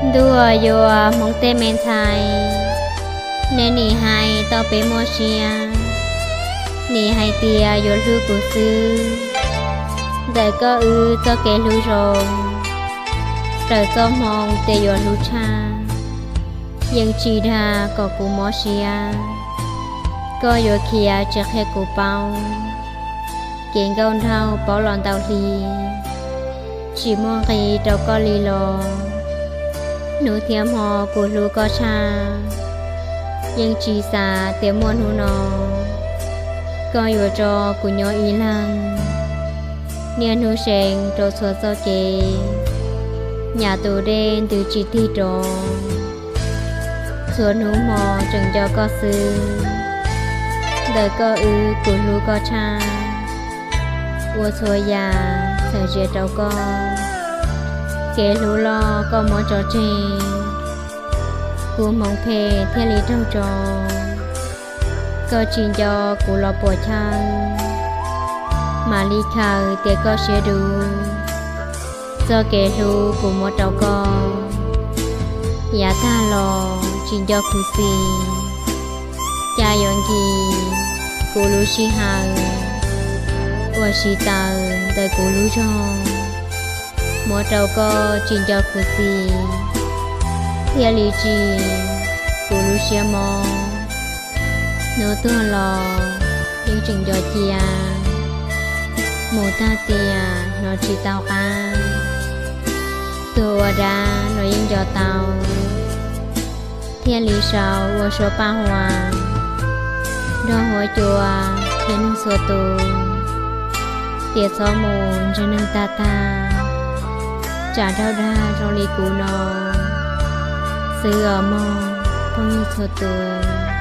Ntuj yuav hmoov tej me ntxhais, nej nim hais tau peb muaj siab, nim hais tias yuav hlub kuv xwb. Ntawm koj wb txoj kev hlub zoo, raws txoj hmoo tias yuav hlub tshaj, yeej tsis dag kom kuv mob siab. Koj yuav khiav tsis qhia kuv paub, kev nkauj nraug paub los ntau hli, tsis muaj nqis rau koj li los. Hnub thiab hmo kuv hlub koj tshaj, yeej tsis xav tias muaj hnub no, koj yuav tso kuv nyob ib leeg. Niaj hnub seev rau txhua txoj kev, nyam tus dej ntws tsis tig rov. Txhua hnub hmo tseem nco koj xwb, ntawm koj wb kuv hlub koj tshaj, ua txhua yam txhawm zias rau koj. Kev hlub loj koj muab tso tseg, kuv hmoov phem thiaj li raug tso. Koj tsis nco kuv los puas chawj, mam li khaws tias koj siab dub. Txoj kev hlub kuv muab rau koj, yav tag los tsis nco khuv xim. Cas yuav nkim kuv lub sij hawm uas siv taws ntawm kuv lub zog, muab rau koj tsis nco khuv xim, thiaj li tsim kuv lub siab mob. Hnub tuag los yeej tseem nco cia, mus tag tiam hnov tsis tau qab. Tuag ua dab los yeej nco tau, thiaj li sau ua suab paj huam, nrog huab cua qhia neeg txhua tus, tias txhob mus ntsib neeg tag tag, tsam raug dag zoo li kuv no xwb os mog phooj ywg txhua tus.